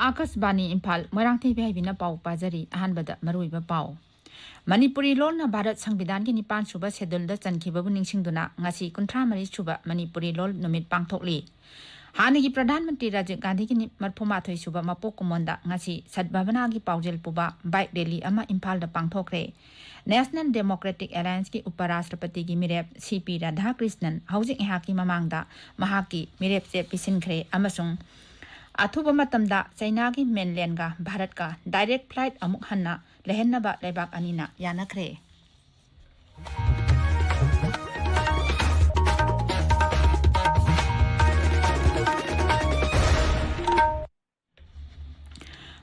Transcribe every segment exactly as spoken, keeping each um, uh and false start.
ꯑꯥꯀꯥꯁꯕꯥꯅꯤ ꯏꯝꯐꯥꯜ, ꯃꯣꯏꯔꯥꯡꯊꯦꯝ ꯏꯕꯦꯕꯤꯅ ꯄꯥꯎ ꯄꯥꯖꯔꯤ꯫ ꯑꯍꯥꯟꯕꯗ ꯃꯔꯨꯑꯣꯏꯕ ꯄꯥꯎ꯫ ꯃꯅꯤꯄꯨꯔꯤ ꯂꯣꯜꯅ ꯚꯥꯔꯠ ꯁꯪꯕꯤꯙꯥꯟꯒꯤ ꯅꯤꯄꯥꯟ ꯁꯨꯕ ꯁꯦꯗꯨꯜꯗ ꯆꯟꯈꯤꯕꯕꯨ ꯅꯤꯡꯁꯤꯡꯗꯨꯅ ꯉꯁꯤ ꯀꯨꯟꯊ꯭ꯔꯥ ꯃꯔꯤ ꯁꯨꯕ ꯃꯅꯤꯄꯨꯔꯤ ꯂꯣꯜ ꯅꯨꯃꯤꯠ ꯄꯥꯡꯊꯣꯛꯂꯤ꯫ ꯍꯥꯟꯅꯒꯤ ꯄ꯭ꯔꯙꯥꯟ ꯃꯟꯇ꯭ꯔꯤ ꯔꯥꯖꯤꯕ ꯒꯥꯟꯙꯤꯒꯤ ꯅꯤ-, ꯃꯔꯤꯐꯨ ꯃꯥꯊꯣꯏ ꯁꯨꯕ ꯃꯄꯣꯛ ꯀꯨꯝꯑꯣꯟꯗ ꯉꯁꯤ ꯁꯗꯚꯥꯕꯅꯥꯒꯤ ꯄꯥꯎꯖꯦꯜ ꯄꯨꯕ ꯕꯥꯏꯛ ꯔꯦꯂꯤ ꯑꯃ ꯏꯝꯐꯥꯜꯗ ꯄꯥꯡꯊꯣꯛꯈ꯭ꯔꯦ꯫ ꯅꯦꯁꯅꯦꯜ ꯗꯦꯃꯣꯀ꯭ꯔꯦꯇꯤꯛ ꯑꯦꯂꯥꯌꯟꯁꯀꯤ ꯎꯄꯔꯥꯁꯇ꯭ꯔꯄꯇꯤꯒꯤ ꯃꯤꯔꯦꯞ ꯁꯤ ꯄꯤ ꯔꯥꯙꯥꯀ꯭ꯔꯤꯁꯅꯟ ꯍꯧꯖꯤꯛ ꯉꯥꯏꯍꯥꯛꯀꯤ ꯃꯃꯥꯡꯗ ꯃꯍꯥꯛꯀꯤ ꯃꯤꯔꯦꯞꯆꯦ ꯄꯤꯁꯤꯟꯈ꯭ꯔꯦ ꯑꯃꯁꯨꯡ ꯑꯊꯨꯕ ꯃꯇꯝꯗ ꯆꯩꯅꯥꯒꯤ ꯃꯦꯟꯂꯦꯟꯒ ꯚꯥꯔꯠꯀ ꯗꯥꯏꯔꯦꯛ ꯐ꯭ꯂꯥꯏꯠ ꯑꯃꯨꯛ ꯍꯟꯅ ꯂꯩꯍꯟꯅꯕ ꯂꯩꯕꯥꯛ ꯑꯅꯤꯅ ꯌꯥꯅꯈ꯭ꯔꯦ꯫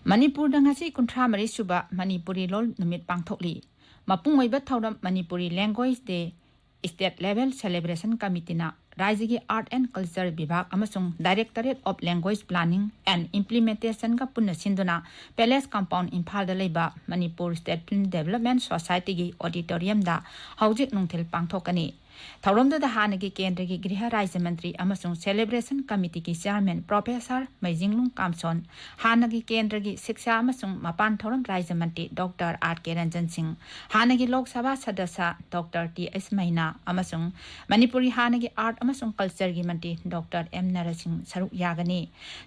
ꯃꯅꯤꯄꯨꯔꯗ ꯉꯁꯤ ꯀꯨꯟꯊ꯭ꯔꯥ ꯃꯔꯤ ꯁꯨꯕ ꯃꯅꯤꯄꯨꯔꯤ ꯂꯣꯜ ꯅꯨꯃꯤꯠ ꯄꯥꯡꯊꯣꯛꯂꯤ꯫ ꯃꯄꯨꯡ ꯑꯣꯏꯕ ꯊꯧꯔꯝ Manipuri language day state level celebration ꯀꯃꯤꯇꯤꯅ ꯔꯥꯏꯖ꯭ꯌꯒꯤ ꯑꯥꯔꯠ ꯑꯦꯟ ꯀꯜꯆꯔ ꯕꯤꯚꯥꯒ ꯑꯃꯁꯨꯡ directorate of language planning and ꯏꯝꯄ꯭ꯂꯤꯃꯦꯟꯇꯦꯁꯟꯒ ꯄꯨꯟꯅ ꯁꯤꯟꯗꯨꯅ ꯄꯦꯂꯦꯁ ꯀꯝꯄꯥꯎꯟ ꯏꯝꯐꯥꯜꯗ ꯂꯩꯕ ꯃꯅꯤꯄꯨꯔ ꯁ꯭ꯇꯦꯠ ꯐꯤꯜꯝ ꯗꯦꯕꯂꯞꯃꯦꯟ ꯁꯣꯁꯥꯏꯇꯤꯒꯤ ꯑꯣꯗꯤꯇꯣꯔꯤꯌꯝꯗ ꯍꯧꯖꯤꯛ ꯅꯨꯡꯊꯤꯜ ꯄꯥꯡꯊꯣꯛꯀꯅꯤ꯫ ꯊꯧꯔꯝꯗꯨꯗ ꯍꯥꯟꯅꯒꯤ ꯀꯦꯟꯗ꯭ꯔꯒꯤ ꯒ꯭ꯔꯤꯍ ꯔꯥꯖ꯭ꯌ ꯃꯟꯇ꯭ꯔꯤ ꯑꯃꯁꯨꯡ ꯁꯦꯂꯦꯕ꯭ꯔꯦꯁꯟ ꯀꯃꯤꯇꯤꯒꯤ ꯆꯤꯌꯥꯔꯃꯦꯟ ꯄ꯭ꯔꯣꯐꯦꯁꯔ ꯃꯩꯖꯤꯡꯂꯨꯡ ꯀꯥꯝꯁꯣꯟ, ꯍꯥꯟꯅꯒꯤ ꯀꯦꯟꯗ꯭ꯔꯒꯤ ꯁꯤꯛꯁꯥ ꯑꯃꯁꯨꯡ ꯃꯄꯥꯟ ꯊꯧꯔꯝ ꯔꯥꯖ꯭ꯌ ꯃꯟꯇ꯭ꯔꯤ ꯗꯣꯛꯇꯔ ꯑꯥꯔ ꯀꯦ ꯔꯟꯖꯟ ꯁꯤꯡ, ꯍꯥꯟꯅꯒꯤ ꯂꯣꯛ ꯁꯚꯥ ꯁꯗꯁ꯭ꯌ ꯗꯣꯛꯇꯔ ꯇꯤ ꯑꯦꯁ ꯃꯩꯅꯥ ꯑꯃꯁꯨꯡ ꯃꯅꯤꯄꯨꯔꯒꯤ ꯍꯥꯟꯅꯒꯤ ꯑꯥꯔꯠ ꯑꯃꯁꯨꯡ ꯀꯜꯆꯔꯒꯤ ꯃꯟꯇ꯭ꯔꯤ ꯗꯣꯛꯇꯔ ꯑꯦꯝ ꯅꯔꯁꯤꯡ ꯁꯔꯨꯛ ꯌꯥꯒꯅꯤ꯫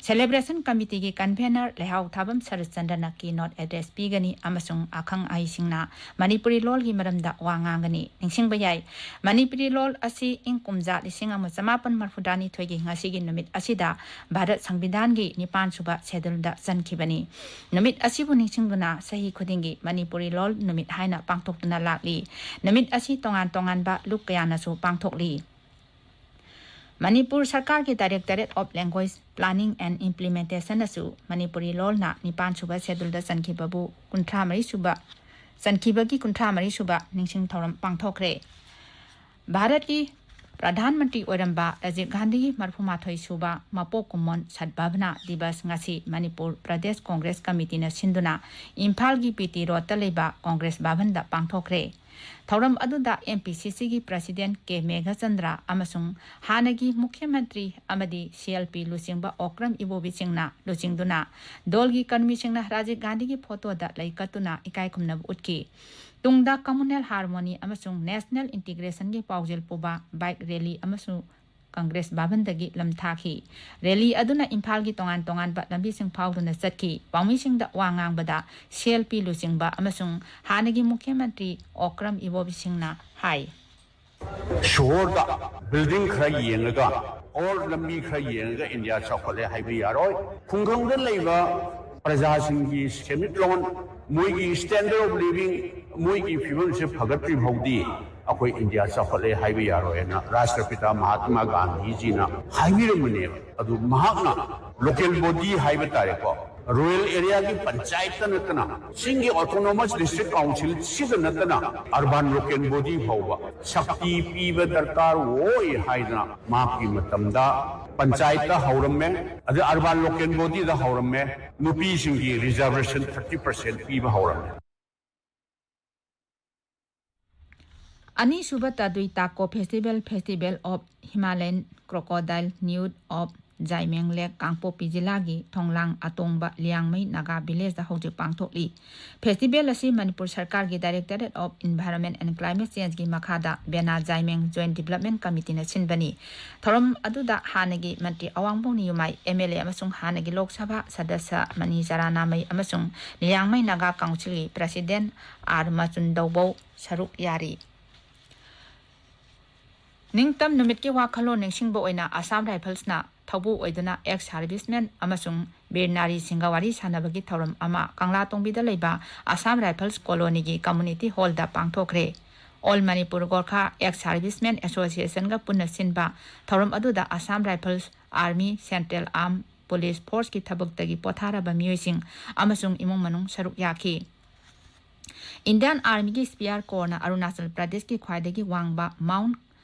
ꯁꯦꯂꯦꯕ꯭ꯔꯦꯁꯟ ꯀꯃꯤꯇꯤꯒꯤ ꯀꯟꯚꯦꯅꯔ ꯂꯩꯍꯥꯎ ꯊꯥꯕꯝ ꯁꯔꯠꯆꯟꯗ꯭ꯔꯅ ꯀꯤ ꯅꯣꯠ ꯑꯦꯗ꯭ꯔꯦꯁ ꯄꯤꯒꯅꯤ ꯑꯃꯁꯨꯡ ꯑꯈꯪ ꯑꯍꯩꯁꯤꯡꯅ ꯃꯅꯤꯄꯨꯔꯤ ꯂꯣꯜꯒꯤ ꯃꯔꯝꯗ ꯋꯥ ꯉꯥꯡꯒꯅꯤ꯫ ꯅꯤꯡꯁꯤꯡꯕ ꯌꯥꯏ, ꯃꯅꯤꯄꯨꯔꯤ ꯂꯣꯜ ꯑꯁꯤ ꯏꯪ ꯀꯨꯝꯖꯥ ꯂꯤꯁꯤꯡ ꯑꯃ ꯆꯃꯥꯄꯟ ꯃꯔꯤꯐꯨꯇꯔꯥꯅꯤꯊꯣꯏꯒꯤ ꯉꯁꯤꯒꯤ ꯅꯨꯃꯤꯠ ꯑꯁꯤꯗ ꯚꯥꯔꯠ ꯁꯪꯕꯤꯙꯥꯟꯒꯤ ꯅꯤꯄꯥꯟ ꯁꯨꯕ ꯁꯦꯗꯨꯜꯗ ꯆꯟꯈꯤꯕꯅꯤ꯫ ꯅꯨꯃꯤꯠ ꯑꯁꯤꯕꯨ ꯅꯤꯡꯁꯤꯡꯗꯨꯅ ꯆꯍꯤ ꯈꯨꯗꯤꯡꯒꯤ ꯃꯅꯤꯄꯨꯔꯤ ꯂꯣꯜ ꯅꯨꯃꯤꯠ ꯍꯥꯏꯅ ꯄꯥꯡꯊꯣꯛꯇꯨꯅ ꯂꯥꯛꯂꯤ꯫ ꯅꯨꯃꯤꯠ ꯑꯁꯤ ꯇꯣꯉꯥꯟ ꯇꯣꯉꯥꯟꯕ ꯂꯨꯞ ꯀꯌꯥꯅꯁꯨ ꯄꯥꯡꯊꯣꯛꯂꯤ꯫ ꯃꯅꯤꯄꯨꯔ ꯁꯔꯀꯥꯔꯒꯤ directorate of language planning and ꯏꯝꯄ꯭ꯂꯤꯃꯦꯟꯇꯦꯁꯟꯅꯁꯨ ꯃꯅꯤꯄꯨꯔꯤ ꯂꯣꯜꯅ ꯅꯤꯄꯥꯟ ꯁꯨꯕ ꯁꯦꯗꯨꯜꯗ ꯆꯟꯈꯤꯕꯕꯨ ꯀꯨꯟꯊ꯭ꯔꯥ ꯃꯔꯤ ꯁꯨꯕ, ꯆꯟꯈꯤꯕꯒꯤ ꯀꯨꯟꯊ꯭ꯔꯥ ꯃꯔꯤ ꯁꯨꯕ ꯅꯤꯡꯁꯤꯡ ꯊꯧꯔꯝ ꯄꯥꯡꯊꯣꯛꯈ꯭ꯔꯦ꯫ ꯚꯥꯔꯠꯀꯤ ꯄ꯭ꯔꯙꯥꯟ ꯃꯟꯇ꯭ꯔꯤ ꯑꯣꯏꯔꯝꯕ ꯔꯥꯖꯤꯕ ꯒꯥꯟꯙꯤꯒꯤ ꯃꯔꯤꯐꯨ ꯃꯥꯊꯣꯏ ꯁꯨꯕ ꯃꯄꯣꯛ ꯀꯨꯝꯑꯣꯟ ꯁꯗꯚꯥꯕꯅꯥ ꯗꯤꯕꯁ ꯉꯁꯤ ꯃꯅꯤꯄꯨꯔ ꯄ꯭ꯔꯗꯦꯁ ꯀꯣꯡꯒ꯭ꯔꯦꯁ ꯀꯃꯤꯇꯤꯅ ꯁꯤꯟꯗꯨꯅ ꯏꯝꯐꯥꯜꯒꯤ ꯕꯤ ꯇꯤ ꯔꯣꯗꯇ ꯂꯩꯕ ꯀꯣꯡꯒ꯭ꯔꯦꯁ ꯚꯕꯟꯗ ꯄꯥꯡꯊꯣꯛꯈ꯭ꯔꯦ꯫ ꯊꯧꯔꯝ ꯑꯗꯨꯗ M P C Cꯒꯤ President K Meghachandra ꯑꯃꯁꯨꯡ ꯍꯥꯟꯅꯒꯤ ꯃꯨꯈ꯭ꯌ ꯃꯟꯇ꯭ꯔꯤ ꯑꯃꯗꯤ C L P ꯂꯨꯆꯤꯡꯕ ꯑꯣꯀ꯭ꯔꯝ ꯏꯕꯣꯕꯤꯁꯤꯡꯅ ꯂꯨꯆꯤꯡꯗꯨꯅ ꯗꯣꯜꯒꯤ ꯀꯔꯃꯤꯁꯤꯡꯅ ꯔꯥꯖꯤꯕ ꯒꯥꯟꯙꯤꯒꯤ ꯐꯣꯇꯣꯗ ꯂꯩ ꯀꯠꯇꯨꯅ ꯏꯀꯥꯏ ꯈꯨꯝꯅꯕ ꯎꯠꯈꯤ꯫ ꯇꯨꯡꯗ communal harmony ꯑꯃꯁꯨꯡ national integrationꯒꯤ ꯄꯥꯎꯖꯦꯜ ꯄꯨꯕ bike rally ꯑꯃꯁꯨ ꯀꯪꯒ꯭ꯔꯦꯁ ꯚꯕꯟꯗꯒꯤ ꯂꯝꯊꯥꯈꯤ꯫ ꯔꯦꯂꯤ ꯑꯗꯨꯅ ꯏꯝꯐꯥꯜꯒꯤ ꯇꯣꯉꯥꯟ ꯇꯣꯉꯥꯟꯕ ꯂꯝꯕꯤꯁꯤꯡ ꯐꯥꯎꯗꯨꯅ ꯆꯠꯈꯤ꯫ ꯄꯥꯎꯃꯤꯁꯤꯡꯗ ꯋꯥ ꯉꯥꯡꯕꯗ C L P ꯂꯨꯆꯤꯡꯕ ꯑꯃꯁꯨꯡ ꯍꯥꯟꯅꯒꯤ ꯃꯨꯈ꯭ꯌ ꯃꯟꯇ꯭ꯔꯤ ꯑꯣꯀ꯭ꯔꯝ ꯏꯕꯣꯕꯤꯁꯤꯡꯅ ꯍꯥꯏ꯫ ꯁꯣꯍꯣꯔꯗ building ꯈꯔ ꯌꯦꯡꯉꯒ or ꯂꯝꯕꯤ ꯈꯔ ꯌꯦꯡꯉꯒ ꯏꯟꯗꯤꯌꯥ ꯆꯥꯎꯈꯠꯂꯦ ꯍꯥꯏꯕ ꯌꯥꯔꯣꯏ꯫ ꯈꯨꯡꯒꯪꯗ ꯂꯩꯕ ꯄ꯭ꯔꯖꯥꯁꯤꯡꯒꯤ ꯁꯦꯟꯃꯤꯠꯂꯣꯟ, ꯃꯣꯏꯒꯤ standard of living, ꯃꯣꯏꯒꯤ ꯐꯤꯕꯝꯁꯦ ꯐꯒꯠꯇ꯭ꯔꯤ ꯐꯥꯎꯗꯤ ꯑꯩꯈꯣꯏ ꯏꯟꯗꯤꯌꯥ ꯆꯥꯎꯈꯠꯂꯦ ꯍꯥꯏꯕ ꯌꯥꯔꯣꯏꯅ ꯔꯥꯁꯇ꯭ꯔꯄꯤꯇꯥ ꯃꯍꯥꯇꯃꯥ ꯒꯥꯟꯙꯤꯖꯤꯅ ꯍꯥꯏꯕꯤꯔꯝꯕꯅꯦꯕ꯫ ꯑꯗꯨ ꯃꯍꯥꯛꯅ local body ꯍꯥꯏꯕ ꯇꯥꯔꯦꯀꯣ, rural areaꯒꯤ ꯄꯟꯆꯥꯌꯠꯇ ꯅꯠꯇꯅ, ꯆꯤꯡꯒꯤ autonomous district council ꯁꯤꯗ ꯅꯠꯇꯅ, urban local body ꯐꯥꯎꯕ ꯁꯛꯇꯤ ꯄꯤꯕ ꯗꯔꯀꯥꯔ ꯑꯣꯏ ꯍꯥꯏꯗꯅ ꯃꯍꯥꯛꯀꯤ ꯃꯇꯝꯗ ꯄꯟꯆꯥꯌꯠꯇ ꯍꯧꯔꯝꯃꯦ, ꯑꯗ urban local bodyꯗ ꯍꯧꯔꯝꯃꯦ, ꯅꯨꯄꯤꯁꯤꯡꯒꯤ reservation thirty percent ꯄꯤꯕ ꯍꯧꯔꯝꯃꯦ꯫ ꯑꯅꯤꯁꯨꯕ ꯇꯥꯗꯨꯏ ꯇꯥꯀꯣ festival, Festival of Himalayan Crocodile, Nude of Jaimeng Lake, Kangpokpi ꯖꯤꯂꯥꯒꯤ ꯊꯣꯡꯂꯥꯡ ꯑꯇꯣꯡꯕ ꯂꯤꯌꯥꯡꯃꯩ ꯅꯥꯒꯥ ꯚꯤꯂꯦꯖꯇ ꯍꯧꯖꯤꯛ ꯄꯥꯡꯊꯣꯛꯂꯤ꯫ ꯐꯦꯁꯇꯤꯚꯦꯜ ꯑꯁꯤ ꯃꯅꯤꯄꯨꯔ ꯁꯔꯀꯥꯔꯒꯤ Directorate of Environment and Climate Changeꯒꯤ ꯃꯈꯥꯗ ꯕꯦꯅꯥ ꯖꯥꯏꯃꯦꯡ Joint Development Committeeꯅ ꯁꯤꯟꯕꯅꯤ꯫ ꯊꯧꯔꯝ ꯑꯗꯨꯗ ꯍꯥꯟꯅꯒꯤ ꯃꯟꯇ꯭ꯔꯤ ꯑꯋꯥꯡꯕꯧꯅꯤ ꯌꯨꯃꯥꯏ, M L A ꯑꯃꯁꯨꯡ ꯍꯥꯟꯅꯒꯤ ꯂꯣꯛ ꯁꯚꯥ ꯁꯗꯁ꯭ꯌ ꯃꯅꯤ ꯆꯔꯥꯅꯥꯃꯩ ꯑꯃꯁꯨꯡ ꯂꯤꯌꯥꯡꯃꯩ ꯅꯥꯒꯥ ꯀꯥꯎꯟꯁꯤꯜꯒꯤ President R ꯃꯆꯨꯟꯗꯧꯕꯧ ꯁꯔꯨꯛ ꯌꯥꯔꯤ꯫ ꯅꯤꯡꯇꯝ ꯅꯨꯃꯤꯠꯀꯤ ꯋꯥꯈꯜꯂꯣꯟ ꯅꯤꯡꯁꯤꯡꯕ ꯑꯣꯏꯅ Assam Riflesꯅ ꯊꯧꯕꯨ ꯑꯣꯏꯗꯨꯅ ex servicemen ꯑꯃꯁꯨꯡ ꯕꯤꯔ ꯅꯥꯔꯤꯁꯤꯡꯒ ꯋꯥꯔꯤ ꯁꯥꯟꯅꯕꯒꯤ ꯊꯧꯔꯝ ꯑꯃ ꯀꯪꯂꯥꯇꯣꯡꯕꯤꯗ ꯂꯩꯕ Assam Rifles Colonyꯒꯤ Community Hallꯗ ꯄꯥꯡꯊꯣꯛꯈ꯭ꯔꯦ꯫ All Manipur Gorkha ex servicemen Associationꯒ ꯄꯨꯟꯅ ꯁꯤꯟꯕ ꯊꯧꯔꯝ ꯑꯗꯨꯗ Assam Rifles, Army, Central Armed Police Forceꯀꯤ ꯊꯕꯛꯇꯒꯤ ꯄꯣꯊꯥꯔꯕ ꯃꯤꯑꯣꯏꯁꯤꯡ ꯑꯃꯁꯨꯡ ꯏꯃꯨꯡ ꯃꯅꯨꯡ ꯁꯔꯨꯛ ꯌꯥꯈꯤ꯫ Indian Armyꯒꯤ Spear Corpsꯅ ꯑꯔꯨꯅꯥꯆꯜ ꯄ꯭ꯔꯗꯦꯁꯀꯤ ꯈ꯭ꯋꯥꯏꯗꯒꯤ ꯋꯥꯡꯕ Mount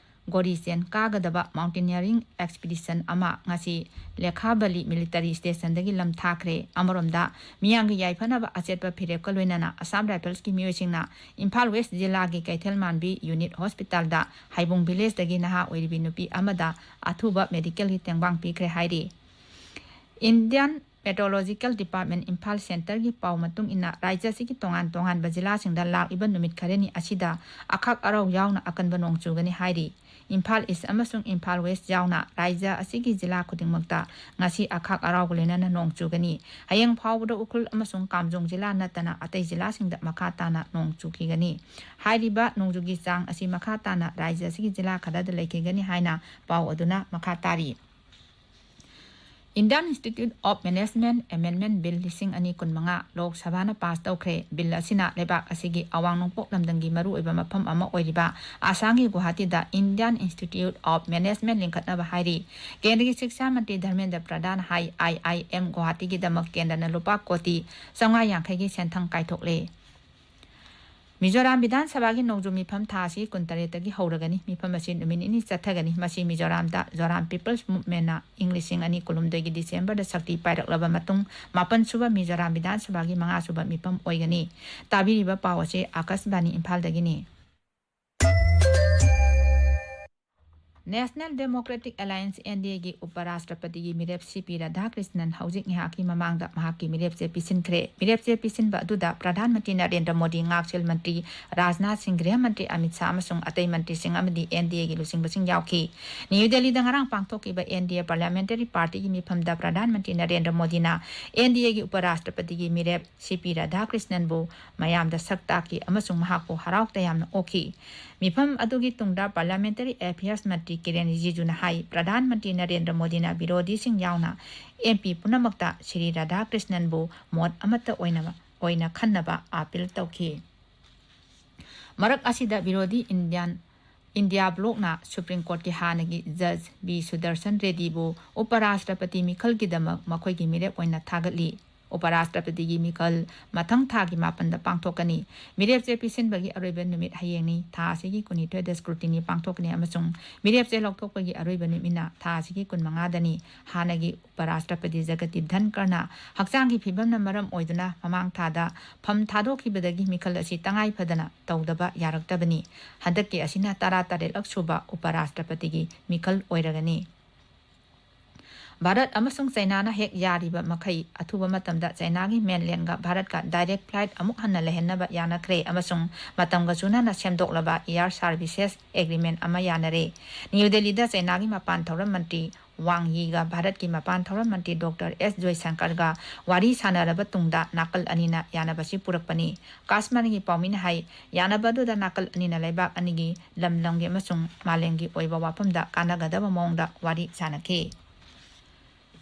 ꯒꯣꯔꯤꯆꯦꯟ ꯀꯥꯒꯗꯕ mountaineering expedition ꯑꯃ ꯉꯁꯤ ꯂꯦꯈꯥꯕꯂꯤ military stationꯗꯒꯤ ꯂꯝ ꯊꯥꯈ꯭ꯔꯦ꯫ ꯑꯃꯔꯣꯝꯗ, ꯃꯤꯌꯥꯝꯒꯤ ꯌꯥꯏꯐꯅꯕ ꯑꯆꯦꯠꯄ ꯐꯤꯔꯦꯞꯀ ꯂꯣꯏꯅꯅ Assam Riflesꯀꯤ ꯃꯤꯑꯣꯏꯁꯤꯡꯅ ꯏꯝꯐꯥꯜ West ꯖꯤꯂꯥꯒꯤ ꯀꯩꯊꯦꯜ ꯃꯥꯟꯕꯤ unit hospitalꯗ ꯍꯩꯕꯨꯡ villageꯇꯒꯤ ꯅꯍꯥ ꯑꯣꯏꯔꯤꯕꯤ ꯅꯨꯄꯤ ꯑꯃꯗ ꯑꯊꯨꯕ medicalꯒꯤ ꯇꯦꯡꯕꯥꯡ ꯄꯤꯈ꯭ꯔꯦ ꯍꯥꯏꯔꯤ꯫ Indian Meteorological Department ꯏꯝꯐꯥꯜ centreꯒꯤ ꯄꯥꯎ ꯃꯇꯨꯡ ꯏꯟꯅ, ꯔꯥꯖ꯭ꯌ ꯑꯁꯤꯒꯤ ꯇꯣꯉꯥꯟ ꯇꯣꯉꯥꯟꯕ ꯖꯤꯂꯥꯁꯤꯡꯗ ꯂꯥꯛꯂꯤꯕ ꯅꯨꯃꯤꯠ ꯈꯔꯅꯤ ꯑꯁꯤꯗ ꯑꯈꯥꯛ ꯑꯔꯥꯎ ꯌꯥꯎꯅ ꯑꯀꯟꯕ ꯅꯣꯡ ꯆꯨꯒꯅꯤ ꯍꯥꯏꯔꯤ꯫ ꯏꯝꯐꯥꯜ East ꯑꯃꯁꯨꯡ ꯏꯝꯐꯥꯜ West ꯌꯥꯎꯅ ꯔꯥꯖ꯭ꯌ ꯑꯁꯤꯒꯤ ꯖꯤꯂꯥ ꯈꯨꯗꯤꯡꯃꯛꯇ ꯉꯁꯤ ꯑꯈꯥꯛ ꯑꯔꯥꯎꯒ ꯂꯣꯏꯅꯅ ꯅꯣꯡ ꯆꯨꯒꯅꯤ꯫ ꯍꯌꯦꯡ ꯐꯥꯎꯕꯗ ꯎꯈ꯭ꯔꯨꯜ ꯑꯃꯁꯨꯡ ꯀꯥꯝꯖꯣꯡ ꯖꯤꯂꯥ ꯅꯠꯇꯅ ꯑꯇꯩ ꯖꯤꯂꯥꯁꯤꯡꯗ ꯃꯈꯥ ꯇꯥꯅ ꯅꯣꯡ ꯆꯨꯈꯤꯒꯅꯤ꯫ ꯍꯥꯏꯔꯤꯕ ꯅꯣꯡꯖꯨꯒꯤ ꯆꯥꯡ ꯑꯁꯤ ꯃꯈꯥ ꯇꯥꯅ ꯔꯥꯖ꯭ꯌ ꯑꯁꯤꯒꯤ ꯖꯤꯂꯥ ꯈꯔꯗ ꯂꯩꯈꯤꯒꯅꯤ ꯍꯥꯏꯅ ꯄꯥꯎ ꯑꯗꯨꯅ ꯃꯈꯥ ꯇꯥꯔꯤ꯫ Indian Institute of Management Amendment Bill ꯂꯤꯁꯤꯡ ꯑꯅꯤ ꯀꯨꯟꯃꯉꯥ ꯂꯣꯛ ꯁꯚꯥꯅ ꯄꯥꯁ ꯇꯧꯈ꯭ꯔꯦ꯫ ꯕꯤꯜ ꯑꯁꯤꯅ ꯂꯩꯕꯥꯛ ꯑꯁꯤꯒꯤ ꯑꯋꯥꯡ ꯅꯣꯡꯄꯣꯛ ꯂꯝꯗꯝꯒꯤ ꯃꯔꯨꯑꯣꯏꯕ ꯃꯐꯝ ꯑꯃ ꯑꯣꯏꯔꯤꯕ ꯑꯁꯥꯝꯒꯤ ꯒꯨꯋꯥꯍꯥꯇꯤꯗ Indian Institute of Management ꯂꯤꯡꯈꯠꯅꯕ ꯍꯥꯏꯔꯤ꯫ ꯀꯦꯟꯗ꯭ꯔꯒꯤ ꯁꯤꯛꯁꯥ ꯃꯟꯇ꯭ꯔꯤ ꯙꯔꯃꯦꯟꯗ꯭ꯔ ꯄ꯭ꯔꯙꯥꯟ ꯍꯥꯏ, ꯑꯥꯏ ꯑꯥꯏ ꯑꯦꯝ ꯒꯨꯋꯥꯍꯥꯇꯤꯒꯤꯗꯃꯛ ꯀꯦꯟꯗ꯭ꯔꯅ ꯂꯨꯄꯥ ꯀꯣꯇꯤ ꯆꯥꯝꯃꯉꯥ ꯌꯥꯡꯈꯩꯒꯤ ꯁꯦꯟꯊꯪ ꯀꯥꯏꯊꯣꯛꯂꯦ꯫ ꯃꯤꯖꯣꯔꯥꯝ ꯕꯤꯙꯥꯟ ꯁꯚꯥꯒꯤ ꯅꯣꯡꯖꯨ ꯃꯤꯐꯝ ꯊꯥ ꯑꯁꯤ ꯀꯨꯟꯇꯔꯦꯠꯇꯒꯤ ꯍꯧꯔꯒꯅꯤ꯫ ꯃꯤꯐꯝ ꯑꯁꯤ ꯅꯨꯃꯤꯠ ꯅꯤꯅꯤ ꯆꯠꯊꯒꯅꯤ꯫ ꯃꯁꯤ ꯃꯤꯖꯣꯔꯥꯝꯗ ꯖꯣꯔꯥꯝ People's Movementꯅ ꯏꯪ ꯂꯤꯁꯤꯡ ꯑꯅꯤ ꯀꯨꯟꯍꯨꯝꯗꯣꯏꯒꯤ ꯗꯤꯁꯦꯝꯕꯔꯗ ꯁꯛꯇꯤ ꯄꯥꯏꯔꯛꯂꯕ ꯃꯇꯨꯡ ꯃꯥꯄꯟ ꯁꯨꯕ ꯃꯤꯖꯣꯔꯥꯝ ꯕꯤꯙꯥꯟ ꯁꯚꯥꯒꯤ ꯃꯉꯥ ꯁꯨꯕ ꯃꯤꯐꯝ ꯑꯣꯏꯒꯅꯤ꯫ ꯇꯥꯕꯤꯔꯤꯕ ꯄꯥꯎ ꯑꯁꯤ ꯑꯥꯀꯥꯁꯕꯥꯅꯤ ꯏꯝꯐꯥꯜꯗꯒꯤꯅꯤ꯫ National Democratic Alliance, NDAꯒꯤ ꯎꯄ ꯔꯥꯁꯇ꯭ꯔꯄꯇꯤꯒꯤ ꯃꯤꯔꯦꯞ ꯁꯤ ꯄꯤ ꯔꯥꯙꯥꯀ꯭ꯔꯤꯁꯅꯟ ꯍꯧꯖꯤꯛ ꯉꯥꯏꯍꯥꯛꯀꯤ ꯃꯃꯥꯡꯗ ꯃꯍꯥꯛꯀꯤ ꯃꯤꯔꯦꯞꯆꯦ ꯄꯤꯁꯤꯟꯈ꯭ꯔꯦ꯫ ꯃꯤꯔꯦꯞꯆꯦ ꯄꯤꯁꯤꯟꯕ ꯑꯗꯨꯗ ꯄ꯭ꯔꯙꯥꯟ ꯃꯟꯇ꯭ꯔꯤ ꯅꯔꯦꯟꯗ꯭ꯔ ꯃꯣꯗꯤ, ꯉꯥꯛꯁꯦꯜ ꯃꯟꯇ꯭ꯔꯤ ꯔꯥꯖꯅꯥꯊ ꯁꯤꯡ, ꯒ꯭ꯔꯤꯍ ꯃꯟꯇ꯭ꯔꯤ ꯑꯃꯤꯠ ꯁꯥꯍ ꯑꯃꯁꯨꯡ ꯑꯇꯩ ꯃꯟꯇ꯭ꯔꯤꯁꯤꯡ ꯑꯃꯗꯤ NDAꯒꯤ ꯂꯨꯆꯤꯡꯕꯁꯤꯡ ꯌꯥꯎꯈꯤ꯫ ꯅ꯭ꯌꯨ ꯗꯦꯜꯂꯤꯗ ꯉꯔꯥꯡ ꯄꯥꯡꯊꯣꯛꯈꯤꯕ NDA parliamentary partyꯒꯤ ꯃꯤꯐꯝꯗ ꯄ꯭ꯔꯙꯥꯟ ꯃꯟꯇ꯭ꯔꯤ ꯅꯔꯦꯟꯗ꯭ꯔ ꯃꯣꯗꯤꯅ NDAꯒꯤ ꯎꯄ ꯔꯥꯁꯇ꯭ꯔꯄꯇꯤꯒꯤ ꯃꯤꯔꯦꯞ ꯁꯤ ꯄꯤ ꯔꯥꯙꯥꯀ꯭ꯔꯤꯁꯅꯟꯕꯨ ꯃꯌꯥꯝꯗ ꯁꯛ ꯇꯥꯛꯈꯤ ꯑꯃꯁꯨꯡ ꯃꯍꯥꯛꯄꯨ ꯍꯔꯥꯎ ꯇꯌꯥꯝꯅ ꯑꯣꯛꯈꯤ꯫ ꯃꯤꯐꯝ ꯑꯗꯨꯒꯤ ꯇꯨꯡꯗ parliamentary affairs ꯃꯟꯇ꯭ꯔꯤ ꯀꯤꯔꯦꯟ ꯔꯤꯖꯤꯖꯨꯅ ꯍꯥꯏ, ꯄ꯭ꯔꯙꯥꯟ ꯃꯟꯇ꯭ꯔꯤ ꯅꯔꯦꯟꯗ꯭ꯔ ꯃꯣꯗꯤꯅ ꯕꯤꯔꯣꯙꯤꯁꯤꯡ ꯌꯥꯎꯅ MP ꯄꯨꯝꯅꯃꯛꯇ ꯁ꯭ꯔꯤ ꯔꯥꯙꯥꯀ꯭ꯔꯤꯁꯅꯟꯕꯨ ꯃꯣꯠ ꯑꯃꯠꯇ ꯑꯣꯏꯅ, ꯑꯣꯏꯅ ꯈꯟꯅꯕ ꯑꯥꯄꯤꯜ ꯇꯧꯈꯤ꯫ ꯃꯔꯛ ꯑꯁꯤꯗ ꯕꯤꯔꯣꯙꯤ Indian, India blocꯅ Supreme Courtꯀꯤ ꯍꯥꯟꯅꯒꯤ Judge ꯕꯤ ꯁꯨꯗꯔꯁꯟ ꯔꯦꯗꯤꯕꯨ ꯎꯄ ꯔꯥꯁꯇ꯭ꯔꯄꯇꯤ ꯃꯤꯈꯜꯒꯤꯗꯃꯛ ꯃꯈꯣꯏꯒꯤ ꯃꯤꯔꯦꯞ ꯑꯣꯏꯅ ꯊꯥꯒꯠꯂꯤ꯫ ꯎꯄꯔꯥꯁꯇ꯭ꯔꯄꯇꯤꯒꯤ ꯃꯤꯈꯜ ꯃꯊꯪ ꯊꯥꯒꯤ ꯃꯥꯄꯟꯗ ꯄꯥꯡꯊꯣꯛꯀꯅꯤ꯫ ꯃꯤꯔꯦꯞꯆꯦ ꯄꯤꯁꯤꯟꯕꯒꯤ ꯑꯔꯣꯏꯕ ꯅꯨꯃꯤꯠ ꯍꯌꯦꯡꯅꯤ꯫ ꯊꯥ ꯑꯁꯤꯒꯤ ꯀꯨꯟꯅꯤꯊꯣꯏꯗ scrutiny ꯄꯥꯡꯊꯣꯛꯀꯅꯤ ꯑꯃꯁꯨꯡ ꯃꯤꯔꯦꯞꯆꯦ ꯂꯧꯊꯣꯛꯄꯒꯤ ꯑꯔꯣꯏꯕ ꯅꯨꯃꯤꯠꯅ ꯊꯥ ꯑꯁꯤꯒꯤ ꯀꯨꯟꯃꯉꯥꯗꯅꯤ꯫ ꯍꯥꯟꯅꯒꯤ ꯎꯄꯔꯥꯁꯇ꯭ꯔꯄꯇꯤ ꯖꯒꯗꯤꯞ ꯙꯟꯀꯔꯅ ꯍꯛꯆꯥꯡꯒꯤ ꯐꯤꯕꯝꯅ ꯃꯔꯝ ꯑꯣꯏꯗꯨꯅ ꯃꯃꯥꯡ ꯊꯥꯗ ꯐꯝ ꯊꯥꯗꯣꯛꯈꯤꯕꯗꯒꯤ ꯃꯤꯈꯜ ꯑꯁꯤ ꯇꯉꯥꯏ ꯐꯗꯅ ꯇꯧꯗꯕ ꯌꯥꯔꯛꯇꯕꯅꯤ꯫ ꯍꯟꯗꯛꯀꯤ ꯑꯁꯤꯅ ꯇꯔꯥꯇꯔꯦꯠꯂꯛ ꯁꯨꯕ ꯎꯄꯔꯥꯁꯇ꯭ꯔꯄꯇꯤꯒꯤ ꯃꯤꯈꯜ ꯑꯣꯏꯔꯒꯅꯤ꯫ ꯚꯥꯔꯠ ꯑꯃꯁꯨꯡ ꯆꯩꯅꯥꯅ ꯍꯦꯛ ꯌꯥꯔꯤꯕ ꯃꯈꯩ ꯑꯊꯨꯕ ꯃꯇꯝꯗ ꯆꯩꯅꯥꯒꯤ mainlandꯒ ꯚꯥꯔꯠꯀ direct flight ꯑꯃꯨꯛ ꯍꯟꯅ ꯂꯩꯍꯟꯅꯕ ꯌꯥꯅꯈ꯭ꯔꯦ ꯑꯃꯁꯨꯡ ꯃꯇꯝꯒ ꯆꯨꯅꯅ ꯁꯦꯝꯗꯣꯛꯂꯕ air services agreement ꯑꯃ ꯌꯥꯅꯔꯦ꯫ ꯅ꯭ꯌꯨ ꯗꯦꯜꯂꯤꯗ ꯆꯩꯅꯥꯒꯤ ꯃꯄꯥꯟ ꯊꯧꯔꯝ ꯃꯟꯇ꯭ꯔꯤ ꯋꯥꯡ ꯌꯤꯒ ꯚꯥꯔꯠꯀꯤ ꯃꯄꯥꯟ ꯊꯧꯔꯝ ꯃꯟꯇ꯭ꯔꯤ ꯗꯣꯛꯇꯔ ꯑꯦꯁ ꯖꯣꯏꯁꯪꯀꯔꯒ ꯋꯥꯔꯤ ꯁꯥꯟꯅꯔꯕ ꯇꯨꯡꯗ ꯅꯥꯀꯜ ꯑꯅꯤꯅ ꯌꯥꯅꯕꯁꯤ ꯄꯨꯔꯛꯄꯅꯤ꯫ ꯀꯥꯁꯃꯥꯟꯒꯤ ꯄꯥꯎꯃꯤꯅ ꯍꯥꯏ, ꯌꯥꯅꯕ ꯑꯗꯨꯗ ꯅꯥꯀꯜ ꯑꯅꯤꯅ ꯂꯩꯕꯥꯛ ꯑꯅꯤꯒꯤ ꯂꯝ ꯂꯝꯒꯤ ꯑꯃꯁꯨꯡ ꯃꯥꯂꯦꯝꯒꯤ ꯑꯣꯏꯕ ꯋꯥꯐꯝꯗ ꯀꯥꯟꯅꯒꯗꯕ ꯃꯑꯣꯡꯗ ꯋꯥꯔꯤ ꯁꯥꯟꯅꯈꯤ꯫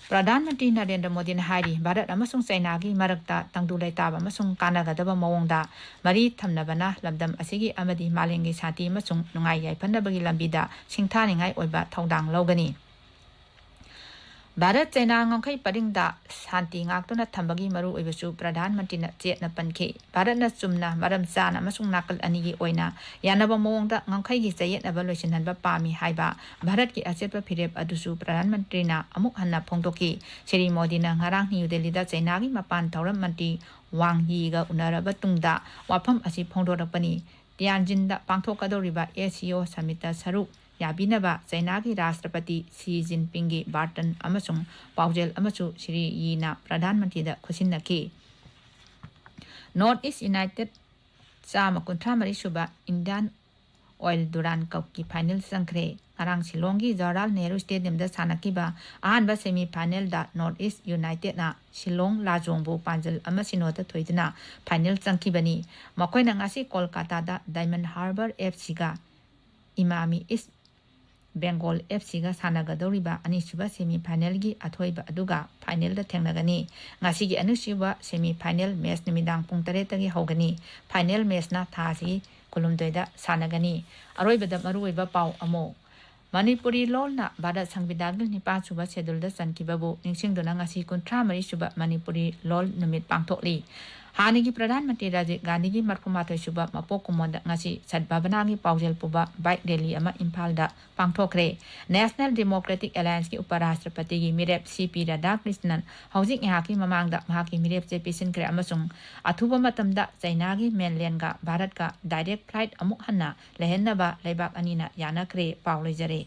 ꯄ꯭ꯔꯙꯥꯟ ꯃꯟꯇ꯭ꯔꯤ ꯅꯔꯦꯟꯗ꯭ꯔ ꯃꯣꯗꯤꯅ ꯍꯥꯏꯔꯤ, ꯚꯥꯔꯠ ꯑꯃꯁꯨꯡ ꯆꯩꯅꯥꯒꯤ ꯃꯔꯛꯇ ꯇꯪꯗꯨ ꯂꯩꯇꯥꯕ ꯑꯃꯁꯨꯡ ꯀꯥꯟꯅꯒꯗꯕ ꯃꯑꯣꯡꯗ ꯃꯔꯤ ꯊꯝꯅꯕꯅ ꯂꯝꯗꯝ ꯑꯁꯤꯒꯤ ꯑꯃꯗꯤ ꯃꯥꯂꯦꯝꯒꯤ ꯁꯥꯟꯇꯤ ꯑꯃꯁꯨꯡ ꯅꯨꯡꯉꯥꯏ ꯌꯥꯏꯐꯅꯕꯒꯤ ꯂꯝꯕꯤꯗ ꯁꯤꯡꯊꯥꯅꯤꯡꯉꯥꯏ ꯑꯣꯏꯕ ꯊꯧꯗꯥꯡ ꯂꯧꯒꯅꯤ꯫ ꯚꯥꯔꯠ ꯆꯩꯅꯥ ꯉꯝꯈꯩ ꯄꯔꯤꯡꯗ ꯁꯥꯟꯇꯤ ꯉꯥꯛꯇꯨꯅ ꯊꯝꯕꯒꯤ ꯃꯔꯨꯑꯣꯏꯕꯁꯨ ꯄ꯭ꯔꯙꯥꯟ ꯃꯟꯇ꯭ꯔꯤꯅ ꯆꯦꯠꯅ ꯄꯟꯈꯤ꯫ ꯚꯥꯔꯠꯅ ꯆꯨꯝꯅ, ꯃꯔꯝ ꯆꯥꯅ ꯑꯃꯁꯨꯡ ꯅꯥꯀꯜ ꯑꯅꯤꯒꯤ ꯑꯣꯏꯅ ꯌꯥꯅꯕ ꯃꯑꯣꯡꯗ ꯉꯝꯈꯩꯒꯤ ꯆꯌꯦꯠꯅꯕ ꯂꯣꯏꯁꯤꯟꯍꯟꯕ ꯄꯥꯝꯃꯤ ꯍꯥꯏꯕ ꯚꯥꯔꯠꯀꯤ ꯑꯆꯦꯠꯄ ꯐꯤꯔꯦꯞ ꯑꯗꯨꯁꯨ ꯄ꯭ꯔꯙꯥꯟ ꯃꯟꯇ꯭ꯔꯤꯅ ꯑꯃꯨꯛ ꯍꯟꯅ ꯐꯣꯡꯗꯣꯛꯈꯤ꯫ ꯁ꯭ꯔꯤ ꯃꯣꯗꯤꯅ ꯉꯔꯥꯡ ꯅ꯭ꯌꯨ ꯗꯦꯜꯂꯤꯗ ꯆꯩꯅꯥꯒꯤ ꯃꯄꯥꯟ ꯊꯧꯔꯝ ꯃꯟꯇ꯭ꯔꯤ ꯋꯥꯡ ꯌꯤꯒ ꯎꯅꯔꯕ ꯇꯨꯡꯗ ꯋꯥꯐꯝ ꯑꯁꯤ ꯐꯣꯡꯗꯣꯔꯛꯄꯅꯤ꯫ ꯇꯤꯌꯥꯟꯖꯤꯟꯗ ꯄꯥꯡꯊꯣꯛꯀꯗꯧꯔꯤꯕ ꯑꯦꯁ ꯁꯤ ꯑꯣ ꯁꯃꯤꯠꯇ ꯁꯔꯨꯛ ꯌꯥꯕꯤꯅꯕ ꯆꯩꯅꯥꯒꯤ ꯔꯥꯁꯇ꯭ꯔꯄꯇꯤ ꯁꯤ ꯖꯤꯟꯄꯤꯡꯒꯤ ꯕꯥꯔꯇꯟ ꯑꯃꯁꯨꯡ ꯄꯥꯎꯖꯦꯜ ꯑꯃꯁꯨ ꯁ꯭ꯔꯤ ꯌꯤꯅ ꯄ꯭ꯔꯙꯥꯟ ꯃꯟꯇ꯭ꯔꯤꯗ ꯈꯨꯠꯁꯤꯟꯅꯈꯤ꯫ North East United ꯆꯥꯝꯃ ꯀꯨꯟꯊ꯭ꯔꯥ ꯃꯔꯤ ꯁꯨꯕ Indian Oil Durand Cupꯀꯤ final ꯆꯪꯈ꯭ꯔꯦ꯫ ꯉꯔꯥꯡ ꯁꯤꯂꯣꯡꯒꯤ ꯖꯋꯥꯍꯔꯂꯥꯜ ꯅꯦꯍꯔꯨ Stadiumꯗ ꯁꯥꯟꯅꯈꯤꯕ ꯑꯍꯥꯟꯕ semi finalꯗ North East Unitedꯅ ꯁꯤꯂꯣꯡ ꯂꯥꯖꯣꯡꯕꯨ ꯄꯥꯟꯖꯜ ꯑꯃ ꯁꯤꯅꯣꯗ ꯊꯣꯏꯗꯨꯅ final ꯆꯪꯈꯤꯕꯅꯤ꯫ ꯃꯈꯣꯏꯅ ꯉꯁꯤ ꯀꯣꯜꯀꯥꯇꯥꯗ Diamond Harbour F Cꯒ ꯏꯃꯥꯃꯤ East Bengal F Cꯒ ꯁꯥꯟꯅꯒꯗꯧꯔꯤꯕ ꯑꯅꯤꯁꯨꯕ semi finalꯒꯤ ꯑꯊꯣꯏꯕ ꯑꯗꯨꯒ finalꯗ ꯊꯦꯡꯅꯒꯅꯤ꯫ ꯉꯁꯤꯒꯤ ꯑꯅꯤꯁꯨꯕ semi final match ꯅꯨꯃꯤꯗꯥꯡ ꯄꯨꯡ ꯇꯔꯦꯠꯇꯒꯤ ꯍꯧꯒꯅꯤ꯫ Final matchꯅ ꯊꯥꯁꯤ ꯀꯨꯟꯍꯨꯝꯗꯣꯏꯗ ꯁꯥꯟꯅꯒꯅꯤ꯫ ꯑꯔꯣꯏꯕꯗ ꯃꯔꯨꯑꯣꯏꯕ ꯄꯥꯎ ꯑꯃꯨꯛ꯫ ꯃꯅꯤꯄꯨꯔꯤ ꯂꯣꯜꯅ ꯚꯥꯔꯠ ꯁꯪꯕꯤꯙꯥꯟꯒꯤ ꯅꯤꯄꯥꯟ ꯁꯨꯕ ꯁꯦꯗꯨꯜꯗ ꯆꯟꯈꯤꯕꯕꯨ ꯅꯤꯡꯁꯤꯡꯗꯨꯅ ꯉꯁꯤ ꯀꯨꯟꯊ꯭ꯔꯥ ꯃꯔꯤ ꯁꯨꯕ ꯃꯅꯤꯄꯨꯔꯤ ꯂꯣꯜ ꯅꯨꯃꯤꯠ ꯄꯥꯡꯊꯣꯛꯂꯤ꯫ ꯍꯥꯟꯅꯒꯤ ꯄ꯭ꯔꯙꯥꯟ ꯃꯟꯇ꯭ꯔꯤ ꯔꯥꯖꯤꯕ ꯒꯥꯟꯙꯤꯒꯤ ꯃꯔꯐꯨ ꯃꯥꯊꯣꯏ ꯁꯨꯕ ꯃꯄꯣꯛ ꯀꯨꯝꯑꯣꯟꯗ ꯉꯁꯤ ꯁꯗꯚꯥꯕꯅꯥꯒꯤ ꯄꯥꯎꯖꯦꯜ ꯄꯨꯕ ꯕꯥꯏꯛ ꯔꯦꯂꯤ ꯑꯃ ꯏꯝꯐꯥꯜꯗ ꯄꯥꯡꯊꯣꯛꯈ꯭ꯔꯦ꯫ National Democratic Allianceꯀꯤ ꯎꯄꯔꯥꯁꯇ꯭ꯔꯄꯇꯤꯒꯤ ꯃꯤꯔꯦꯞ ꯁꯤ ꯄꯤ ꯔꯥꯙꯥꯀ꯭ꯔꯤꯁꯅꯟ ꯍꯧꯖꯤꯛ ꯉꯥꯏꯍꯥꯛꯀꯤ ꯃꯃꯥꯡꯗ ꯃꯍꯥꯛꯀꯤ ꯃꯤꯔꯦꯞꯁꯦ ꯄꯤꯁꯤꯟꯈ꯭ꯔꯦ ꯑꯃꯁꯨꯡ ꯑꯊꯨꯕ ꯃꯇꯝꯗ ꯆꯩꯅꯥꯒꯤ ꯃꯦꯟꯂꯦꯟꯒ ꯚꯥꯔꯠꯀ direct flight ꯑꯃꯨꯛ ꯍꯟꯅ ꯂꯩꯍꯟꯅꯕ ꯂꯩꯕꯥꯛ ꯑꯅꯤꯅ ꯌꯥꯅꯈ꯭ꯔꯦ꯫ ꯄꯥꯎ ꯂꯣꯏꯖꯔꯦ꯫